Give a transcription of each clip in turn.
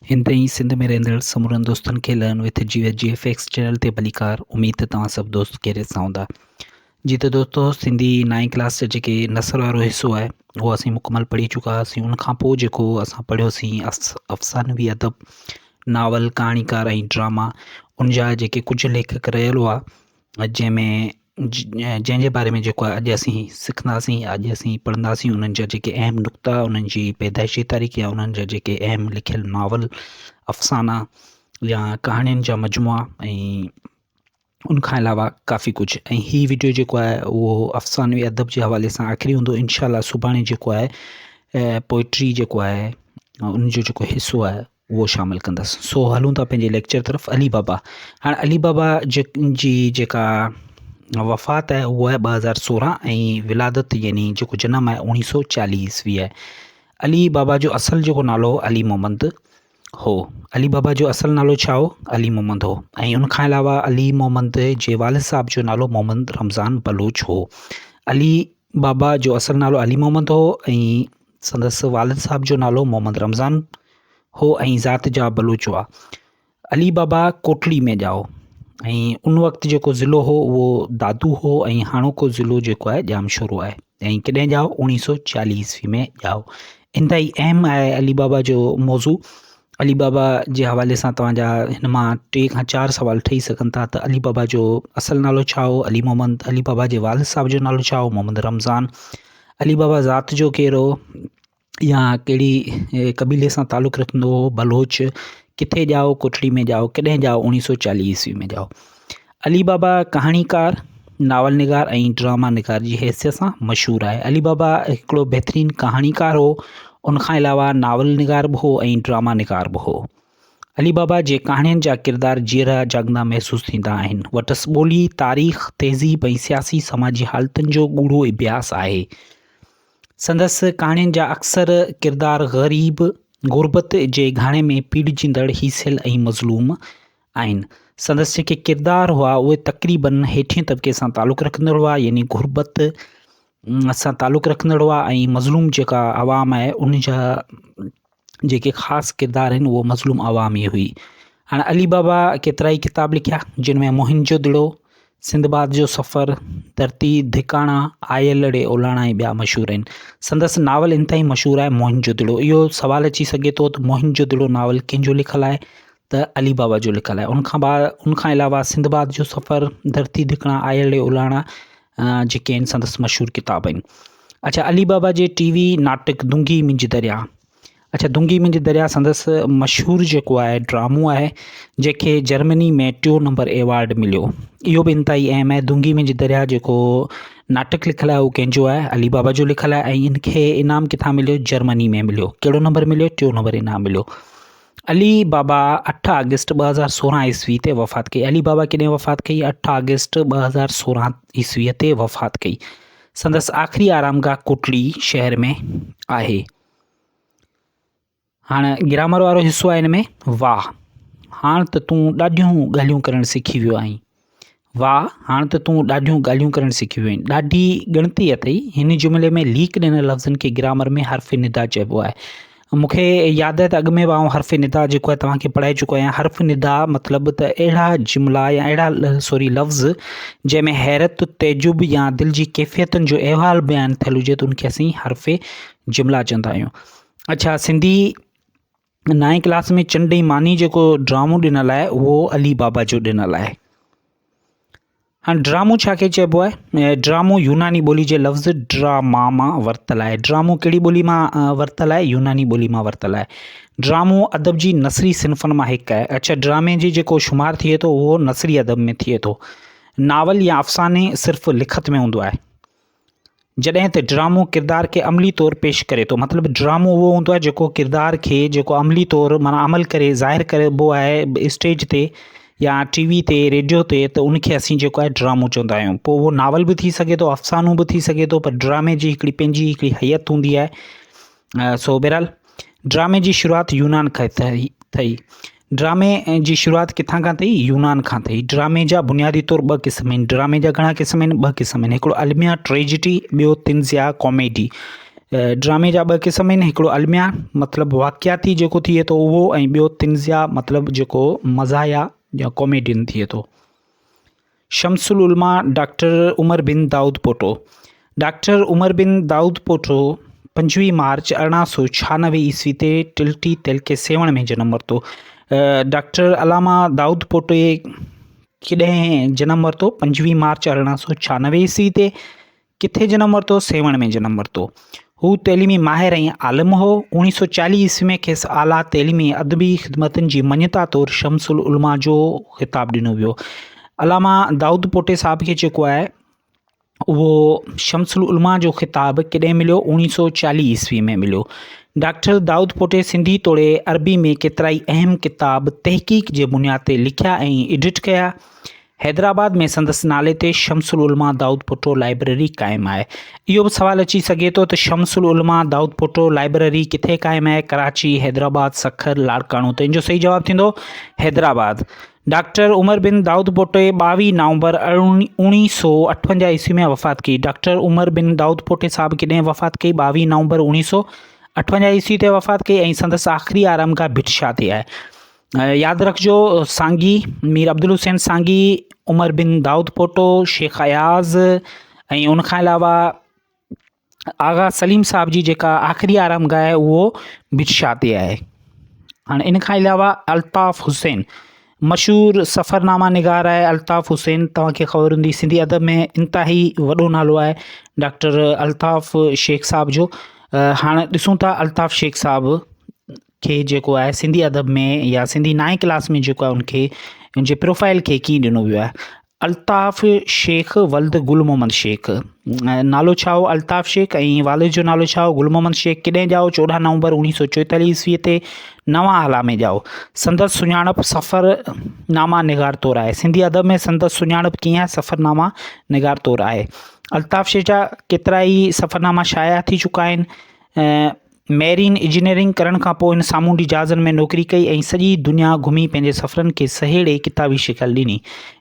هن تائين سنڌ ۾ رهندڙ سمورن دوستن کي learn with G G F X channel تي ڀليڪار اميد ته توهان سڀ دوست خيريت سان هوندا جي ته دوستو سنڌي نائين ڪلاس جو جيڪي نثر وارو حصو آهي اهو اسين مڪمل پڙهي چڪا هئاسين ان کان پوء جيڪو اسان پڙهيوسين افسانوي ادب ناول ڪهاڻيڪار ۽ ڊراما ان جا جيڪي ڪجهه ليکڪ رهيل هئا جنهن ۾ جنهن جي باري ۾ جيڪو آهي اڄ اسين سکنداسين اڄ اسين پڙهنداسين انهن جا جيڪي اهم نقطا انهن جي پيدائشي تاريخ يا انهن جا جيڪي اهم لکيل ناول افسانا يا ڪهاڻين جا مجموعا ۽ ان کان علاوه ڪافي ڪجهه ۽ هي وڊيو جيڪو آهي اهو افسانوي ادب جي حوالي سان آخري هوندو انشاء الله سڀاڻي جيڪو آهي پوئٽري جيڪو آهي ان جو جيڪو حصو آهي اهو شامل ڪندس سو هلون ٿا پنهنجي ليڪچر طرف علي بابا هاڻي علي بابا جي جيڪا وفات آهي اهو آهي 2016 ۽ ولادت يعني جيڪو جنم آهي 1940 عيسوي آهي علي بابا جو اصل جيڪو نالو هو علي محمد هو علي بابا جو اصل نالو ڇا هو علي محمد هو ۽ ان کان علاوه علي محمد جي والد صاحب جو نالو محمد رمضان بلوچ هو علي بابا جو اصل نالو علي محمد هو ۽ سندس والد صاحب جو نالو محمد رمضان هو ۽ ذات جا بلوچ هئا. علي بابا ڪوٽڙي ۾ ڄائو ۽ ان وقت جيڪو ضلعو هو اهو دادو هو ۽ هاڻوڪو ضلعو جيڪو آهي ڄامشورو آهي ۽ ڪڏهن ڄائو اوڻيهه سو چاليهه عيسوي ۾ ڄائو. انتهائي اهم آهي علي بابا جو موضوع علي بابا جي حوالي سان توهان جا هن مان ٽي کان چار سوال ٺهي سگهن ٿا ته علي بابا جو اصل نالو ڇا هو علي محمد علي بابا جي والد صاحب جو نالو ڇا هو محمد رمضان علي بابا ذات جو ڪير هو يا ڪهڙي قبيلي سان تعلق رکندو هو بلوچ ڪٿي ڄائو ڪوٽڙي ۾ ڄائو ڪڏهن ڄائو اوڻيهه سو چاليهه عيسوي ۾ ڄائو علي بابا ڪهاڻيڪار، ناول نگار ۽ ڊراما نگار جي حيثيت سان مشهور آهي. علي بابا هڪڙو بهترين ڪهاڻيڪار هو، ان کان علاوه ناول نگار به هو ۽ ڊراما نگار به هو. علي بابا جي ڪهاڻين جا ڪردار جيئرا جاڳندا محسوس ٿيندا آهن. وٽس ٻولي، تاريخ، تهذيب ۽ سياسي سماجي حالتن جو ڳوڙهو اڀياس آهي. سندس ڪهاڻين جا اڪثر ڪردار غريب، غربت جي گهاڻي ۾ پيڙجندڙ هيسيل ۽ مظلوم آهن. سندس جيڪي ڪردار هئا اهي تقريبن هيٺين طبقي سان تعلق رکندڙ هئا يعني غربت سان تعلق رکندڙ هئا ۽ مظلوم جيڪا عوام آهي ان جا جيڪي خاص ڪردار آهن اهو مظلوم عوام ئي هئي. هاڻي علي بابا ڪيترا ئي ڪتاب لکيا جن ۾ موهن جو دڙو، سنڌباد جو سفر، ڌرتي ڌڪاڻا، آيل ڙي اولاڻا ۽ ٻيا مشهور آهن. سندس ناول انتهائي مشهور آهي موهن جو دڙو. اهو سوال اچي سگهي ٿو ته موهن جو دڙو ناول ڪنهن جو لکيل آهي ته علي بابا جو لکيل آهي. ان کان بعد ان کان علاوه سنڌباد جو سفر، ڌرتي ڌڪڻا، آيل ڙي اولاڻا جيڪي آهن سندس مشهور ڪتاب آهن. اڇا علي بابا جي ٽي وي ناٽڪ دونگي منجهه دريا اڇا دونگي منجهه دريا سندس مشهور جيڪو آهي ڊرامو آهي جنهن کي جرمني ۾ ٽيون نمبر ايوارڊ مليو اهو به انتهائي اهم آهي دونگي منجهه دريا جيڪو ناٽڪ لکيل آهي اهو ڪنهن جو آهي علي بابا جو لکيل آهي ۽ ان کي انعام ڪٿان مليو جرمني ۾ مليو ڪهڙو نمبر مليو ٽيون نمبر انعام مليو علي بابا اٺ آگسٽ 2016 عيسوي تي وفات ڪئي علي بابا ڪڏهن وفات ڪئي اٺ آگسٽ 2016 عيسوي تي وفات ڪئي سندس آخري آرامگاهه ڪوٽڙي شهر ۾ آهي هاڻ گرامر وارو حصو آهي هن ۾ واهه هاڻ ته تون ڏاڍيون ڳالهيون ڪرڻ سکي ويو آهين واهه هاڻ ته تون ڏاڍيون ڳالهيون ڪرڻ سکي ويو آهين ڏاڍي ڳڻتي اٿئي هن جملي ۾ ليڪ ڏنل لفظن کي گرامر ۾ حرف ندا چئبو آهي مون کي ياد آهي ته اڳ ۾ به آئون حرف ندا جيڪو آهي توهان کي پڙهائي چڪو آهيان حرف ندا مطلب ته اهڙا جملا يا اهڙا سوري لفظ جنهن ۾ حيرت تعجب يا دل جي ڪيفيتن جو احوال بيان ٿيل هجي ته ان کي اسين حرف جملا چوندا آهيون اڇا سنڌي نائين ڪلاس ۾ چنڊ ۽ ماني جيڪو ڊرامو ڏنل آهي اهو علي بابا جو ڏنل آهي هاڻ ڊرامو ڇا کي چئبو آهي؟ ڊرامو يوناني ٻولي جي لفظ ڊراما مان ورتل آهي. ڊرامو ڪهڙي ٻولي مان ورتل آهي؟ يوناني ٻولي مان ورتل آهي. ڊرامو ادب جي نثري صنفن مان هڪ آهي. اڇا ڊرامي جي جيڪو شمار ٿئي ٿو اهو نثري ادب ۾ ٿئي ٿو. ناول يا افساني صرف لکت ۾ هوندو آهي. جڏهن ته ڊرامو ڪردار کي عملي طور پيش ڪري ٿو مطلب ڊرامو اهو هوندو آهي جيڪو ڪردار کي جيڪو عملي طور معنيٰ عمل ڪري ظاهر ڪربو آهي اسٽيج تي يا ٽي وي تي ريڊيو تي ته ان کي اسين جيڪو آهي ڊرامو چوندا آهيون پوء اهو ناول به ٿي سگهي ٿو افسانو به ٿي سگهي ٿو پر ڊرامي جي هڪڙي پنهنجي هڪڙي هيئت هوندي آهي سو بهرحال ڊرامي جي شروعات يونان کان ٿي. ڊرامي جي شروعات ڪٿان کان ٿي؟ يونان کان ٿي. ڊرامي جا بنيادي طور ٻه قسم آهن. ڊرامي جا گهڻا قسم آهن؟ ٻه قسم آهن. هڪڙو الميا، ٽريجڊي، ٻيو طنزيا، ڪاميڊي. ڊرامي جا ٻه قسم آهن هڪڙو الميا مطلب واقعاتي جيڪو ٿئي ٿو اهو ۽ ٻيو طنزيا مطلب جيڪو مزاحيه يا ڪاميڊين ٿئي ٿو. شمس العلماء ڊاڪٽر عمر بن دائود پوٽو، ڊاڪٽر عمر بن دائود پوٽو پنجويهه مارچ 1896 عيسوي تي ٽلٽي تعلقي سيوهڻ ۾ جنم ورتو. ڊاڪٽر علامه دائود پوٽي ڪڏهن جنم ورتو؟ 25 مارچ 1896 عيسوي تي. ڪٿي جنم ورتو؟ سيوهڻ ۾ جنم ورتو. هو تعليمي ماهر ۽ عالم هو. 1940 عيسوي ۾ کيس اعليٰ تعليمي ۽ ادبي خدمتن جي مڃتا طور شمس العلماء جو خطاب ڏنو ويو. علامه دائود پوٽي صاحب کي جيڪو آهي اهو شمس العلماء جو خطاب ڪڏهن مليو؟ 1940 عيسوي ۾ مليو. ڊاڪٽر دائود پوٽي سنڌي توڙي عربي ۾ ڪيترائي اهم ڪتاب تحقيق جي بنياد تي لکيا ۽ ايڊٽ ڪيا. حيدرآباد ۾ سندس نالي تي شمس العلماء دائود پوٽو لائبريري قائم آهي. اهو به سوال اچي سگهي ٿو ته شمس العلماء دائود پوٽو لائبريري ڪٿي قائم آهي؟ ڪراچي، حيدرآباد، سکر، لاڙڪاڻو ته ان جو صحيح جواب ٿيندو حيدرآباد. ڊاڪٽر عمر بن دائود پوٽي ٻاويهه نومبر 1958 عيسوي ۾ وفات ڪئي. ڊاڪٽر عمر بن دائود پوٽي صاحب ڪڏهن وفات ڪئي؟ ٻاويهه نومبر 1958 عيسوي تي وفات ڪئي ۽ سندس آخري آرامگاهه ڀٽ شاهه تي آهي. ياد رکجو سانگي، مير عبدالحسين سانگي، عمر بن دائود پوٽو، شيخ اياز ۽ ان کان علاوه آغا سليم صاحب جي جيڪا آخري آرام گاهه آهي اهو ڀٽ شاهه تي آهي. هاڻي ان کان علاوه الطاف حسين مشهور سفرناما نگار آهي الطاف حسين توهان کي خبر هوندي سنڌي ادب ۾ انتهائي وڏو نالو آهي ڊاڪٽر الطاف شيخ صاحب جو. هاڻي ڏسون ٿا الطاف شيخ صاحب کي جيڪو آهي سنڌي ادب ۾ يا سنڌي نائين ڪلاس ۾ جيڪو آهي ان کي ان جي پروفائل کي ڪيئن ڏنو ويو آهي الطاف شيخ ولد گل محمد شيخ نالو ڇا هو الطاف شيخ ۽ والد جو نالو ڇا هو گل محمد شيخ ڪڏهن ڄائو 14 نومبر 1944 عيسوي تي نوان هالا ۾ ڄائو سندس سڃاڻپ سفر ناما نگار طور آهي سنڌي ادب ۾ سندس سڃاڻپ ڪيئن آهي سفر ناما نگار طور آهي الطاف شيخ جا ڪيترا ئي سفرناما شايع ٿي چڪا آهن مئرين انجنيئرنگ ڪرڻ کان پوء هن سامونڊي جهازن ۾ نوڪري ڪئي ۽ سڄي دنيا گهمي پنهنجي سفرن کي سهيڙي ڪتابي شڪل ڏني.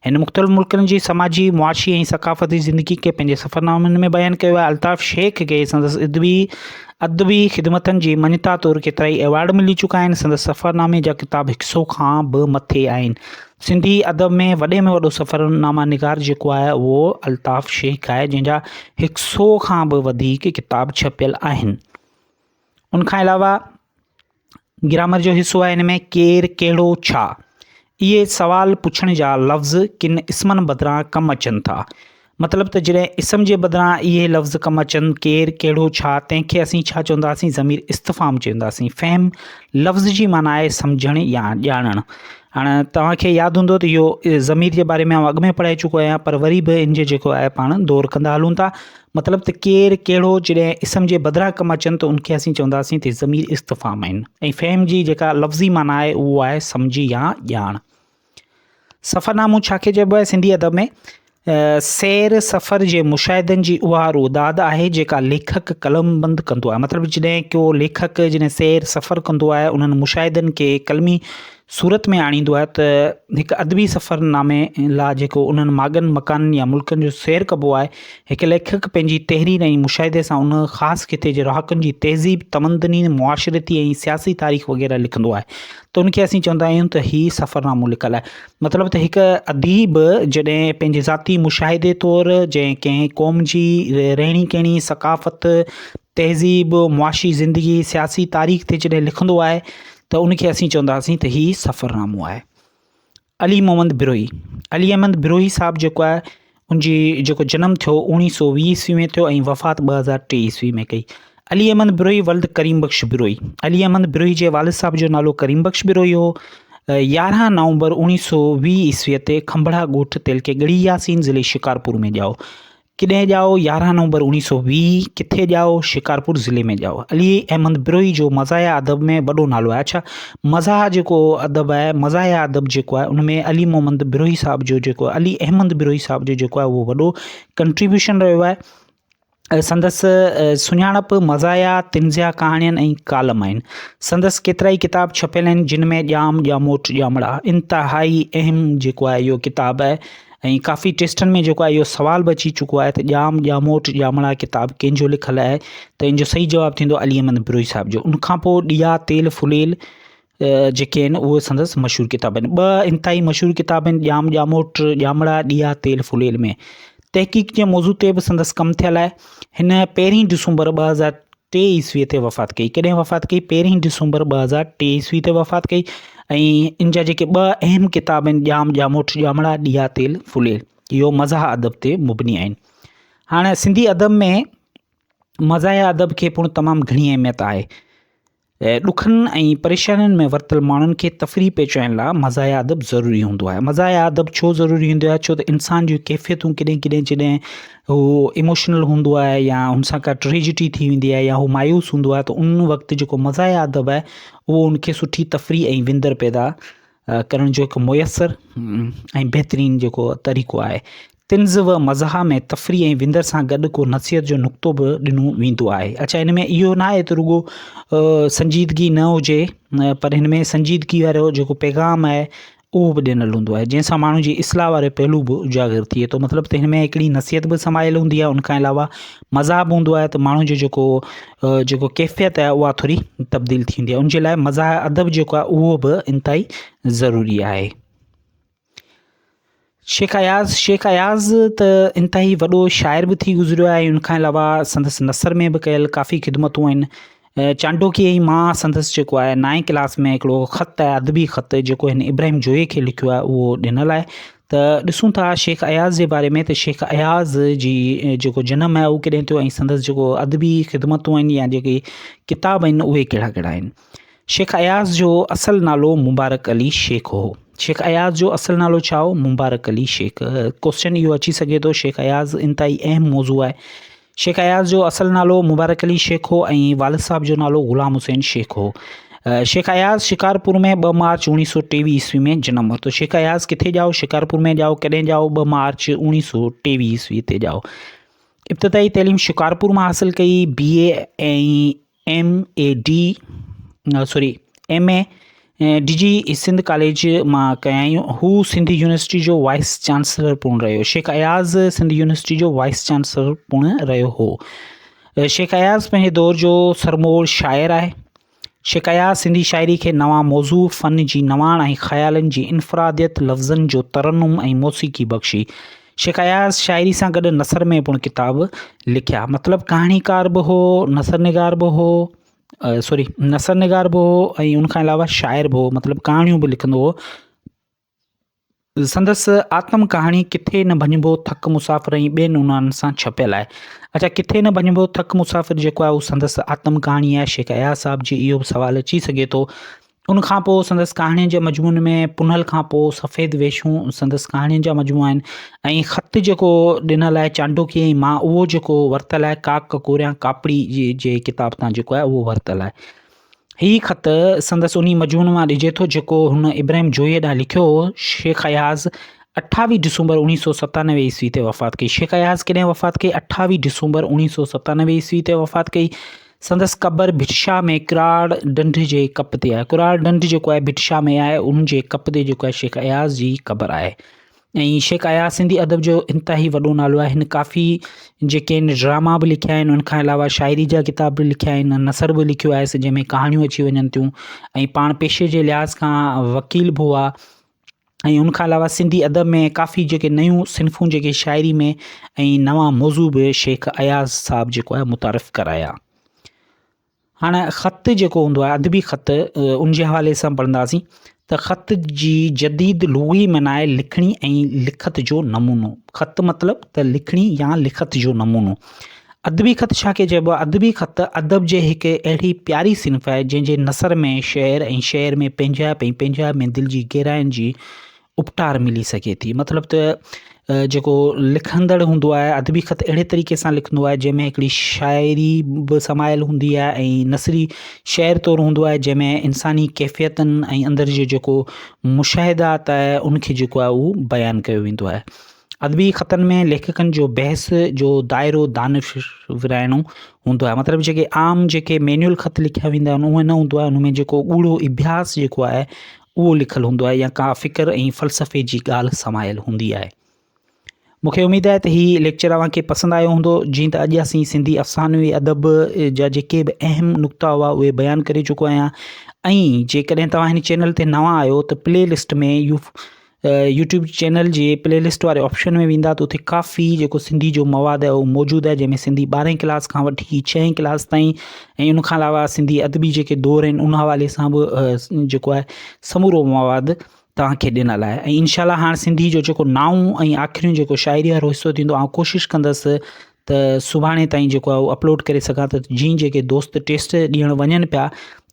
هن مختلف ملڪن جي سماجي، معاشي ۽ ثقافتي زندگي کي پنهنجي سفرنامن ۾ بيان ڪيو آهي. الطاف شيخ کي سندس ادبي ادبي خدمتن جي مڃتا طور ڪيترائي ايوارڊ ملي چڪا آهن. سندس سفرنامي جا ڪتاب هڪ سئو کان به مٿي آهن. سنڌي ادب ۾ وڏي ۾ وڏو سفرناما نگار جيڪو آهي اهو الطاف شيخ آهي جنهن جا هڪ سو کان به وڌيڪ ڪتاب ڇپيل آهن ان کان علاوه گرامر جو حصو آهي ان ۾ ڪير ڪهڙو ڇا اهي سوال پڇڻ جا لفظ ڪن اسمن بدران ڪم اچن ٿا مطلب ته جڏهن اسم جي بدران اهي لفظ ڪم اچن، ڪير، ڪهڙو، ڇا، تنهن کي اسين ڇا چونداسين؟ ضمير استفهام چونداسين. فهم لفظ جي معنيٰ آهي سمجهڻ يا ڄاڻڻ. هاڻ توهان کي ياد هوندو ته اهو ضمير جي باري ۾ آئون اڳ ۾ پڙهائي چڪو آهيان پر وري به ان جي جيڪو آهي پاڻ دور ڪندا هلون ٿا. مطلب ته ڪير، ڪهڙو جڏهن اسم جي بدران ڪم اچن ته ان کي اسين چونداسين ته ضمير استفهام آهن ۽ فهم جي جيڪا لفظي معنيٰ آهي اهو آهي سمجهه يا ڄاڻ. سفرنامو ڇا کي چئبو آهي؟ سنڌي ادب ۾ سير سفر جي مشاهدن جي اها روداد آهي جيڪا ليکڪ قلمبند ڪندو آهي مطلب جڏهن ڪو ليکڪ جڏهن سير سفر ڪندو آهي انهن مشاهدن کي قلمي صورت ۾ آڻيندو آهي ته هڪ ادبي سفرنامي لاء جيڪو انهن ماڳن مڪانن يا ملڪن جو سير ڪبو آهي هڪ ليکڪ پنهنجي تحرير ۽ مشاهدي سان ان خاص خطي جي رهاڪن جي تهذيب تمدني معاشرتي ۽ سياسي تاريخ وغيره لکندو آهي ته ان کي اسين چوندا آهيون ته هي سفرنامو لکيل آهي مطلب ته هڪ اديب جڏهن پنهنجي ذاتي مشاهدي طور جنهن ڪنهن قوم جي رهڻي ڪهڻي ثقافت تهذيب معاشي زندگي سياسي تاريخ تي جڏهن لکندو آهي ته ان کي اسين چونداسين ته هي سفرنامو آهي علي محمد بروهي، علي احمد بروهي صاحب جيڪو آهي ان جي جيڪو جنم ٿيو اوڻيهه سو ويهه عيسوي ۾ ٿيو ۽ وفات 2003 عيسوي ۾ ڪئي. علي احمد بروهي ولد ڪريم بخش بروهي، علي احمد بروهي جي والد صاحب جو نالو ڪريم بخش بروهي هو. 11 نومبر 1920 عيسوي تي کنڀڙا ڳوٺ تعلقي ڳڙهي ياسين ضلعي شڪارپور ۾ ڄائو. ڪڏهن ڄائو؟ 11 نومبر 1920، ڪٿي ڄائو؟ شڪارپور ضلعي ۾ ڄائو. علي احمد بروهي جو مزاحيه ادب ۾ وڏو نالو آهي. اڇا مزاح جيڪو ادب آهي، مزاحيه ادب جيڪو آهي ان ۾ علي محمد بروهي صاحب جو جيڪو علي احمد بروهي صاحب جو جيڪو آهي اهو وڏو ڪنٽريبيوشن رهيو آهي. سندس سڃاڻپ مزاحيه، طنزيه ڪهاڻين ۽ ڪالم آهن. سندس ڪيترائي ڪتاب ڇپيل آهن جن ۾ ڄام، ڄاموٽ، ڄامڙا انتهائي اهم جيڪو آهي اهو ڪتاب آهي. ۽ ڪافي ٽيسٽن ۾ جيڪو آهي اهو سوال به اچي چڪو آهي ته ڄام ڄاموٽ ڄامڙا ڪتاب ڪنهن جو لکيل آهي ته ان جو صحيح جواب ٿيندو علي احمد بروهي صاحب جو ان کان پوء ڏيئا تيل ڦليل جيڪي آهن اهي سندس مشهور ڪتاب آهن ٻه انتهائي مشهور ڪتاب آهن ڄام ڄاموٽ ڄامڙا ڏيئا تيل ڦليل ۾ تحقيق جي موضوع تي به سندس ڪم ٿيل آهي هن پهرين ڊسمبر 2003 عيسوي تي وفات ڪئي. ڪڏهن وفات ڪئي؟ پهرين ڊسمبر 2003 عيسوي تي وفات ڪئي ۽ ان جا جيڪي ٻه اهم ڪتاب آهن ڄام ڄاموٺ ڄامڙا ڏيئا تيل ڦليل اهو مزاح ادب تي مبني آهن. هاڻي سنڌي ادب ۾ مزاحيه ادب کي پڻ تمام گهڻي اهميت آهي. ڏکن ۽ پريشانين ۾ ورتل ماڻهن کي تفريح پهچائڻ لاء مزاحيه ادب ضروري هوندو آهي. مزاحيه ادب ڇو ضروري هوندو آهي؟ ڇو ته انسان جون ڪيفيتون ڪڏهن ڪڏهن جڏهن هو ايموشنل هوندو آهي يا هن سان ڪا ٽريجڊي ٿي ويندي آهي يا هو مايوس هوندو آهي ته ان وقت جيڪو مزاحيه ادب آهي اهو ان کي سٺي تفريح ۽ وندر پيدا ڪرڻ جو هڪ ميسر ۽ بهترين جيڪو طريقو آهي. طنز و مزاح ۾ تفريح ۽ وندر سان گڏ ڪو نصيحت جو نقطو به ڏنو ويندو آهي. اڇا ان ۾ اهو نه آهي ته رڳو سنجيدگي نه هجي پر هن ۾ سنجيدگي وارو جيڪو پيغام آهي اهو به ڏنل هوندو آهي جنهن سان ماڻهو جي اصلاح وارو پهلو به اجاگر ٿئي ٿو مطلب ته هن ۾ هڪڙي نصيحت به سمايل هوندي آهي ان کان علاوه مزاح به هوندو آهي ته ماڻهو جو جيڪو جيڪو ڪيفيت آهي اها ٿوري تبديل ٿيندي آهي ان جي لاء مزاح ادب جيڪو آهي اهو به انتهائي ضروري آهي. شيخ اياز، شيخ اياز ته انتهائي وڏو شاعر به ٿي گذريو آهي ان کان علاوه سندس نثر ۾ به ڪيل ڪافي خدمتون آهن چانڊوڪي ۽ مان سندس جيڪو آهي نائين ڪلاس ۾ هڪڙو خط آهي ادبي خط جيڪو هن ابراهيم جويي کي لکيو آهي اهو ڏنل آهي ته ڏسون ٿا شيخ اياز جي باري ۾ ته شيخ اياز جي جيڪو جنم آهي اهو ڪڏهن ٿيو ۽ سندس جيڪو ادبي خدمتون آهن يا جيڪي ڪتاب آهن اهي ڪهڙا ڪهڙا آهن شيخ اياز جو اصل نالو مبارڪ علي شيخ هو. شيخ اياز جو اصل نالو ڇا هو؟ مبارڪ علي شيخ. ڪوسچن اهو اچي سگهي ٿو شيخ اياز انتهائي اهم موضوع آهي. شيخ اياز جو اصل نالو مبارڪ علي شيخ هو ۽ والد صاحب جو نالو غلام حسين شيخ هو. شيخ اياز شڪارپور ۾ 2 مارچ 1923 عيسوي ۾ جنم ورتو. شيخ اياز ڪٿي ڄائو؟ شڪارپور ۾ ڄائو. ڪڏهن ڄائو؟ 2 مارچ 1923 عيسوي تي ڄائو. ابتدائي تعليم شڪارپور مان حاصل ڪئي. B A ۽ M A D sorry M A D جي سنڌ ڪاليج مان ڪيائين هو سنڌ يونيورسٽي جو وائيس چانسلر پڻ رهيو شيخ اياز سنڌ يونيورسٽي جو وائيس چانسلر پڻ رهيو هو شيخ اياز پنهنجي دور جو سرموڙ شاعر آهي شيخ اياز سنڌي شاعري کي نوان موضوع فن جي نواڻ ۽ خيالن جي انفراديت لفظن جو ترنم ۽ موسيقي بخشي شيخ اياز شاعري سان گڏ نثر ۾ پڻ ڪتاب لکيا مطلب ڪهاڻيڪار به هو نثر نگار به هو سوري نثر نگار به هو ۽ ان کان علاوه شاعر به هو مطلب ڪهاڻيون به لکندو هو سندس آتم ڪهاڻي ڪٿي نه ڀڃبو ٿڪ مسافر ۽ ٻين عنوانن سان ڇپيل آهي اچھا ڪٿي نه ڀڃبو ٿڪ مسافر جيڪو آهي اهو سندس آتم ڪهاڻي آهي شيخ اياز صاحب جي اهو به سوال اچي سگهي ٿو ان کان پوء سندس ڪهاڻين جي مجموعن ۾ پنهل کان پوء سفيد ويشون سندس ڪهاڻين جا مجموعا آهن ۽ خط جيڪو ڏنل آهي چانڊوڪي ۽ مان اهو جيڪو ورتل آهي ڪاڪ ڪڪوريان ڪاپڙي جي ڪتاب تان جيڪو آهي اهو ورتل آهي هي خط سندس انهي مجموعن مان ڏجي ٿو جيڪو هن ابراهيم جويي ڏانهن لکيو هو شيخ اياز اٺاويهه ڊسمبر اوڻيهه سو ستانوي عيسوي تي وفات ڪئي شيخ اياز ڪڏهن وفات ڪئي اٺاويهه ڊسمبر اوڻيهه سو ستانوي عيسوي تي وفات ڪئي سندس قبر ڀٽ شاهه ۾ ڪراڙ ڍنڍ جي ڪپ تي آهي. ڪراڙ ڍنڍ جيڪو آهي ڀٽ شاهه ۾ آهي ان جي ڪپ تي جيڪو آهي شيخ اياز جي قبر آهي ۽ شيخ اياز سنڌي ادب جو انتهائي وڏو نالو آهي هن ڪافي جيڪي آهن ڊراما به لکيا آهن ان کان علاوه شاعري جا ڪتاب به لکيا آهن نثر به لکيو آهي جنهن ۾ ڪهاڻيون اچي وڃن ٿيون ۽ پاڻ پيشي جي لحاظ کان وڪيل به هئا ۽ ان کان علاوه سنڌي ادب ۾ ڪافي جيڪي نيون صنفون جيڪي شاعري ۾ ۽ نوان موضوع به شيخ اياز صاحب جيڪو آهي متعارف ڪرايا هاڻي خط جيڪو هوندو آهي ادبي خط ان جي حوالي سان پڙهنداسين ته خط جي جديد لغوي معنيٰ آهي لکڻي ۽ لکت جو نمونو خط مطلب ته لکڻي يا لکت جو نمونو ادبي خط ڇا کي چئبو آهي؟ ادبي خط ادب جي هڪ اهڙي پياري صنف آهي، جنهن جي نثر ۾ شعر ۽ شعر ۾ پنهنجائپ ۽ پنهنجائپ ۾ دل جي گهراين جي اپٽار ملي سگهي ٿي. مطلب ته جيڪو لکندڙ هوندو آهي ادبي خط اهڙي طريقي سان لکندو آهي، جنهن ۾ هڪڙي شاعري به سمايل هوندي آهي ۽ نثري شعر طور هوندو آهي، جنهن ۾ انساني ڪيفيتن ۽ اندر جو جيڪو مشاهدات آهي، ان کي جيڪو آهي اهو بيان ڪيو ويندو آهي. ادبي خطن ۾ ليکڪن جو بحث جو دائرو دانشوراڻو هوندو آهي مطلب جيڪي عام جيڪي مينيول خط لکيا ويندا آهن اهي نه هوندو آهي ان ۾ جيڪو ڳوڙهو اڀياس جيڪو آهي اهو لکيل هوندو آهي يا ڪا فڪر ۽ فلسفي جي ڳالهه سمايل هوندي آهي. مون کي اميد آهي ته هي ليڪچر اوهان کي پسند آيو هوندو. جيئن ته اڄ اسين سنڌي افسانوي ادب جا جيڪي به اهم نقطا هئا اهي بيان ڪري چڪو آهيان ۽ جيڪڏهن توهان هن چينل تي نوان آهيو ته پلي لسٽ ۾ يو يوٽيوب چينل جي پلي لسٽ واري آپشن ۾ ويندا ته اتي ڪافي جيڪو سنڌي جو مواد آهي اهو موجود آهي جنهن ۾ سنڌي ٻارهين ڪلاس کان وٺي ڇهين ڪلاس تائين ۽ ان کان علاوه سنڌي ادبي جيڪي دور آهن ان حوالي سان به جيڪو آهي سمورو مواد توهان کي ڏنل آهي ۽ انشاء الله هاڻ سنڌي جو جيڪو نائون ۽ آخريون جيڪو شاعري وارو حصو ٿيندو آئون ڪوشش ڪندس ته سڀاڻي تائين جيڪو آهي اهو اپلوڊ ڪري سگهان ته جيئن جيڪي دوست ٽيسٽ ڏيڻ وڃن پيا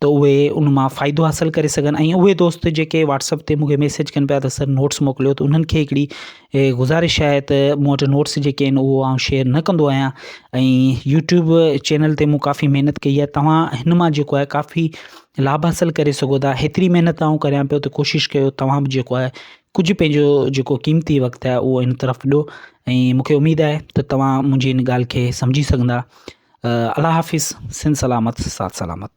ته اهي ان مان فائدو حاصل ڪري سگهن ۽ اهي دوست جيڪي واٽس اپ تي مونکي ميسيج ڪن پيا ته سر نوٽس موڪليو ته انهن کي هڪڙي گذارش آهي ته مون وٽ نوٽس جيڪي آهن اهو آئون شيئر نه ڪندو آهيان ۽ يوٽيوب چينل تي مون ڪافي محنت ڪئي آهي توهان هن مان جيڪو آهي ڪافي لاڀ حاصل ڪري سگهو ٿا هيتري محنت آئون ڪريان پيو ته ڪوشش ڪيو توهان به جيڪو آهي ڪجهه پنهنجو جيڪو قيمتي وقت آهي اهو ان طرف ڏيو ۽ مون کي اميد آهي ته توهان منهنجي ان ڳالهه کي سمجهي سگهندا الله حافظ سنڌ سلامت ساٿ سلامت.